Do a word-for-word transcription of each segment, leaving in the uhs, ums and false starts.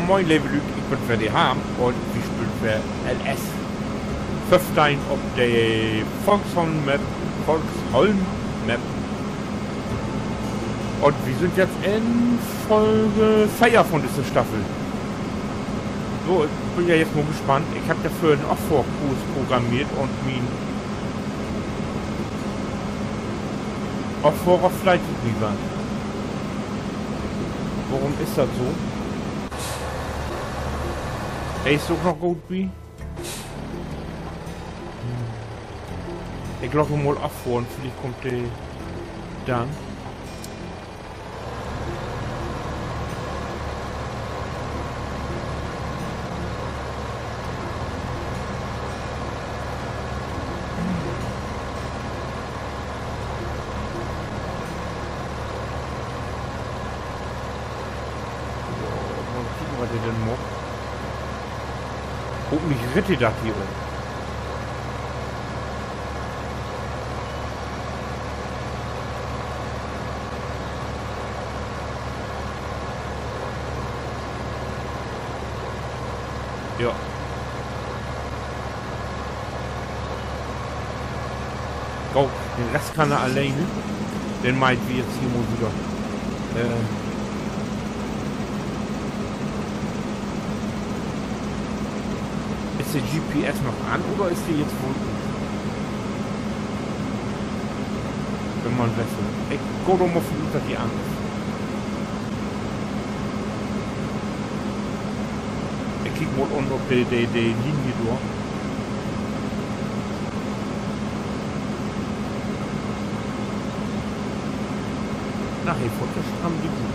Moin, leve Lüüd, ik bün weer de Harm un wi speelt weer L S föffteihn op de Volksholm Map, Volksholm Map. Un wi sünd jetzt in Folge veer von disse Staffel. So, ik bün ja jetzt mal gespannt. Ik hebb ja för en Affohrkurs programmeert un mien Affohrer fleit mi wat. Worüm is dat so? He is ok noch goot bi. Ik laat em mal affohren, villicht kummt de denn. So, mal kieken, wat de denn maakt. Hopentlich rett he dat hier ok. Ja. Goot, den Rest kann he alleen. Denn maakt wi jetzt hier mal wieder. Äh, is de G P S noch an oder is de jetzt woll ut? Wenn man wesselt. Ik gah dor mal vun ut, dat de an is. Ik kiek mal un op de, de, de Linie dor. Na, he fohrt ja stramm de Buut.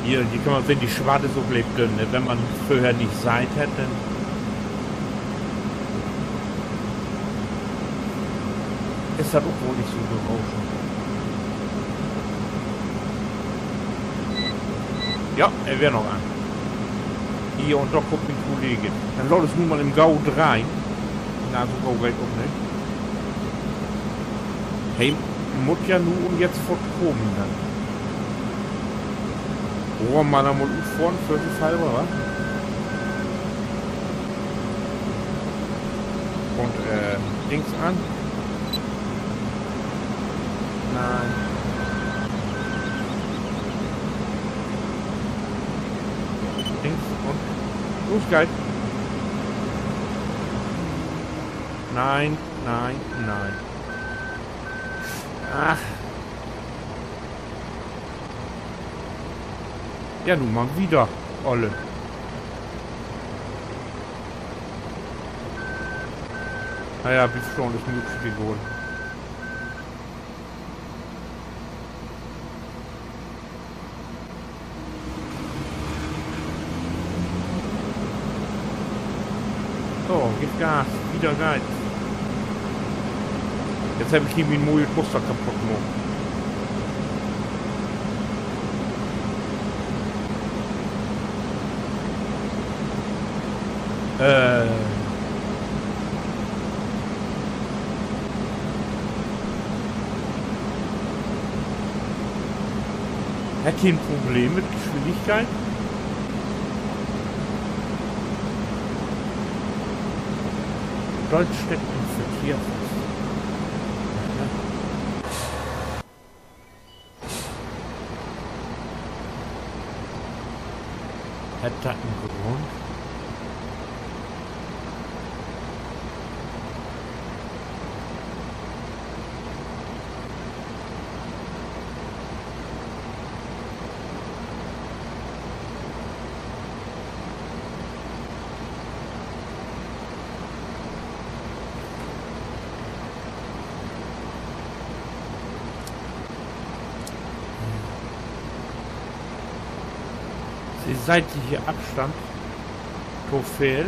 Hier, hier kann man sehn, de Swatt is ok leep dünn, ne? Wenn man vörher nich seiht hett, denn is dat ok woll nich so berauschend. Ja, he weer noch an. Hier, un dor kummt mien Kollege. Denn laat uns nu mal in gau dreihen. Na, so gau geiht ok nich. He mutt ja nu un jetzt foort kamen denn. Wolle wi mal, mal utfohren, vörsichtshalber, wa? Un, äh, Dings an. Nee. Dings un los geiht. Nee, nee, nee. Ach. Ja, nu man wieder, Olle. Na ja, bis schon, is mi ok schietegal. So, gifft Gas, wieder geiht. Jetzt heff ik hier mien moiet Muster kaputt maakt. Äh. Hett he en Problem mit Geschwindigkeit? Deutsch steckt im Verkehr fest. Hett dat en Grund? De seitliche Afstand to veel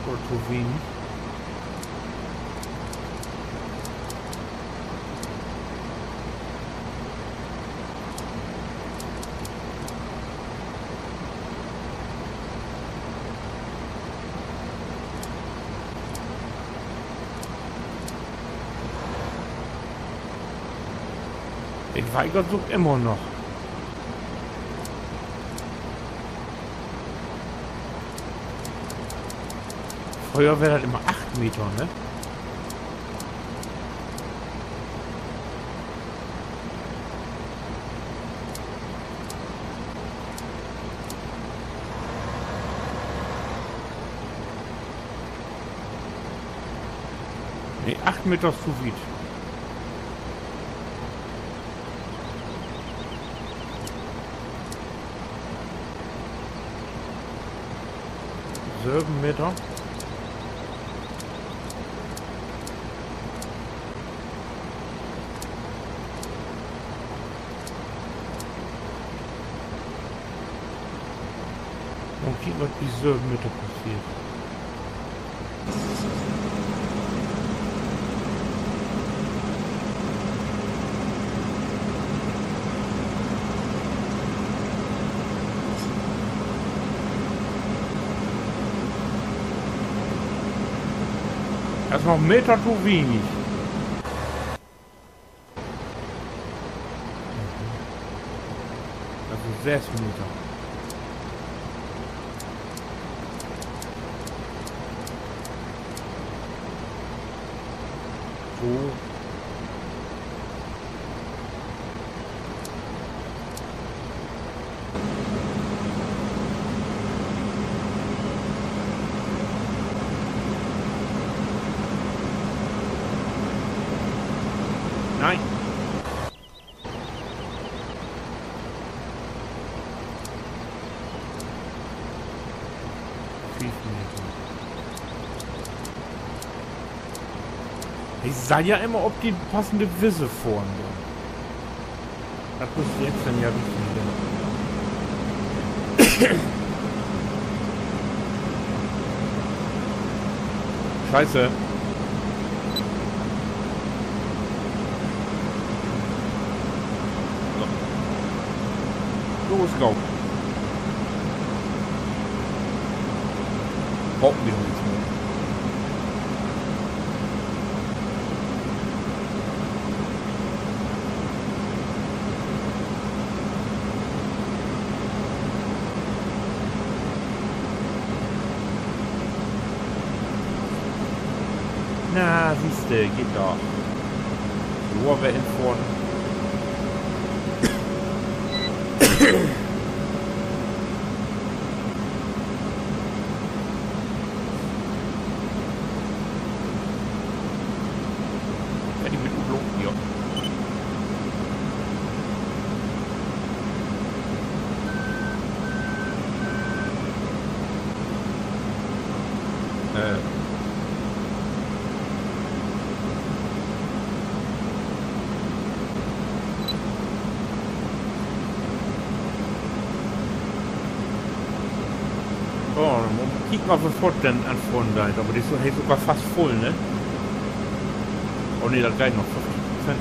oder to wenig. Ik weiger ok immer noch. Fröher weer dat immer acht Meter, ne? Nee, acht Meter is to wiet. Söven Meter. Mal kieken, wat bi söven Meter passeert. Dat is noch en Meter to wenig. Also söss Meter. So. Nee. Fief Meter. He sall ja immer op de passende Wisse fohren, du. Dat is jetzt denn ja richtig. Scheiße. So. Los, go. Brauchen wir doch nichts mehr. Na, siehste, geht doch. Wo wir hinfahren. Ja, die mit Udloop hier. Äh. So, denn mutt wi kieken, of wi foort denn anfohren deit. Aver de is, he is ok al fast vull, ne? Oh nee, dat geiht noch. Föfftig Prozent.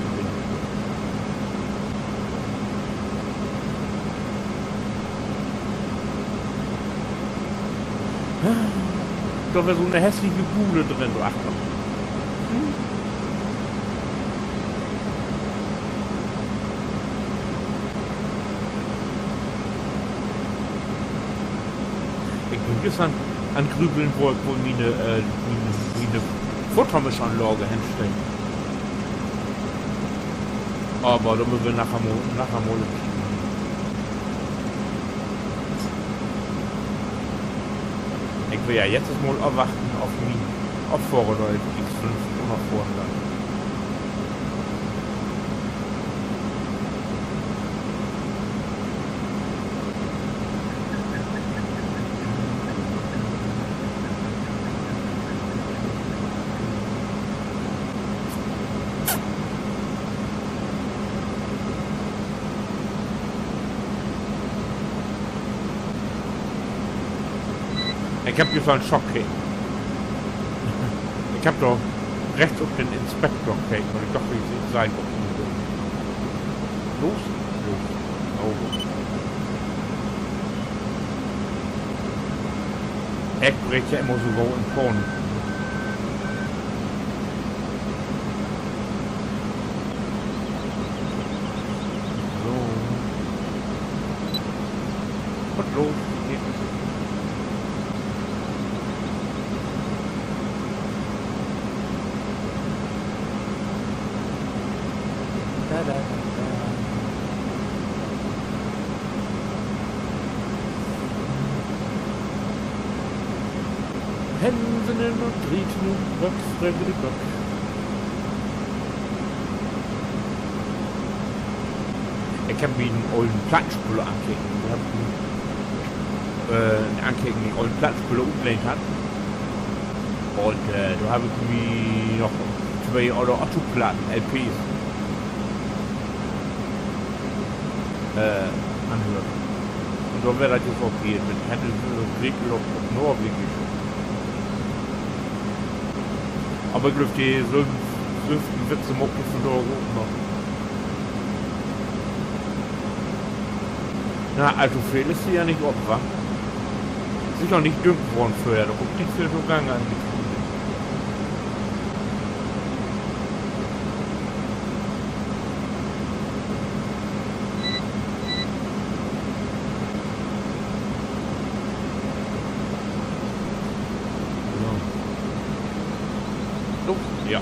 Dor weer so 'ne hässliche Bude drin, du Achter. Ik bün jüst an, an Grübeln, wo ik woll miene, äh, miene, miene Futtermischanlage henstell. Aver dor mööt wi naher mal, naher mal kieken. Ik will ja jetzt eerst mal afwachten, of mien Affohrer dor X fünf ünnerfohren deit. Ik heff hier so 'n Schock kregen. Ik heff dor rechts op den Inspektor keken, wiel ik doch, ik seh, ik seh ok nich. Los? Los. Oh, los. Ik breek ja immer so gau in Panik. Los geht's. Da, da, da, da. Hänsel un Gretel, Bock, Fröggel, Bock. Ik heff mi en ollen Plattenspöler ankeken. Dor heff ik mi, äh, ankeken, mi en ollen Plattenspöler utlehnt harr. Un, äh, dor heff ik mi noch twee oder Otto-Platten, L Ps, äh, anhöört. Un dor weer dat jetzt ok hier mit Hänsel un Gretel op, op Norwegisch. Aver ik glööv, de sülven-, sülvsten Witze maakt de vundaag ok noch. Na, alltoveel is de ja nich op, wa? Is ok nich dünkt worrn vörher, dor kummt nich veel to Gange an de Tune. So. So, ja.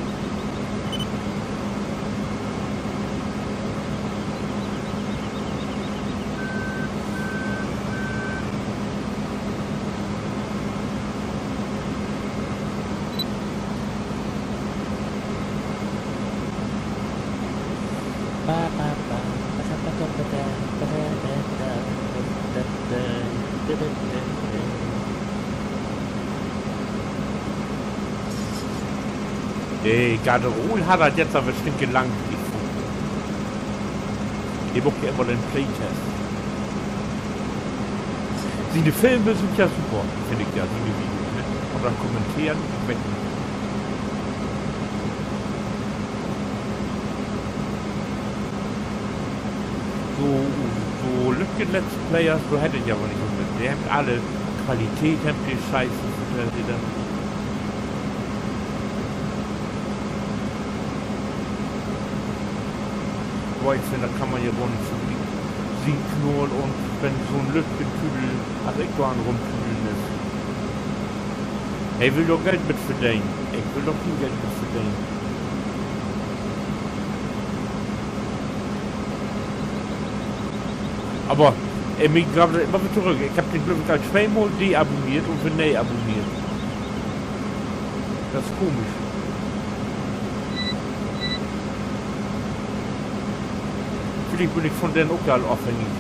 De Garderol hett dat jetzt aver stinke lang, ik finn. De maakt ja immer den Playtest. Siene Filme sünd ja super, finn ik ja, siene Videos, ne? Aver dat Kommenteren, ik weet nich. So, so lüttje Let's Players, so heff ik ja aver nich so mit. De hebbt alle Qualität, hebbt de Scheiße, vertellt de denn. Boah, ik finn, dat kann man ja gor nich verglieken. Sien Knurren un wenn so'n lüttje Tüdel, as ik dor an rumtüdeln is. He will dor Geld mit verdenen. Ik will dor keen Geld mit verdenen. Aver, äh, mi geiht dat immer weer torüch. Ik heff den, glööv ik, al tweemal deabonneert un weer nee abonneert. Dat is komisch. Villicht bün ik von den ok al afhängig.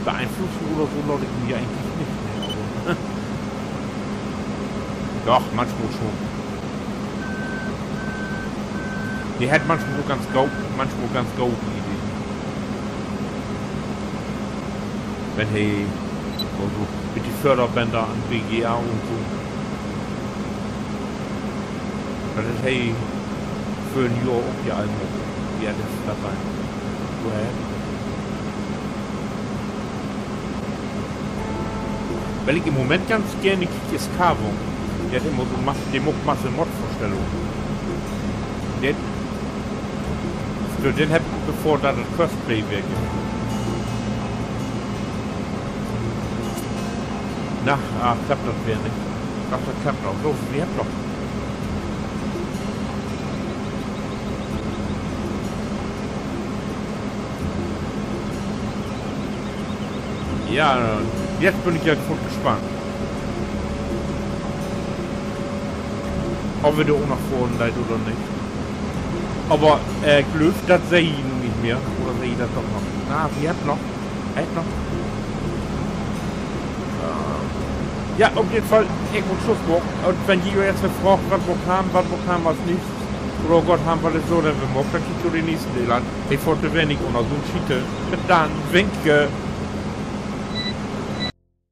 Beeinflussen oder so laat ik mi ja egentlich nich, ne, aver doch, manchmal schon. De hett manchmal ok ganz gau-, manchmal ok ganz gode Ideen. Wenn he so, so mit de Förderbänder an B G A un so. Dat hett he vör en Johr ok hier al maakt. Ja, dat is dorbi. Woher? Well ik in'n Moment ganz geern kiek, is Carvon. De hett immer so Mas-, de maakt Masse Mod-Vörstellungen. De, för den heff ik ok bevor, dat dat Courseplay weer gifft. Na, ah, klappt dat weer nich. Doch, dat klappt doch. So, wi hebbt doch. Ja, jetzt bün ik ja foort gespannt, of wi dor ok noch fohren deit oder nich. Aver, äh, glööv, dat seh ik nu nich mehr. Oder seh ik dat doch noch? Na, wi hebbt noch. Hebbt noch. Ja, op jeden Fall, ik mutt Sluss maken. Un wenn ji nu jetzt fraagt, wat maakt wi, wat maakt wi as nächstes, oder Gott, wi, wat is so denn weer maakt, denn kiekt jo den nächsten Deel an. Ik fohr to wenig un so 'n Schiete. Bit dann, winke.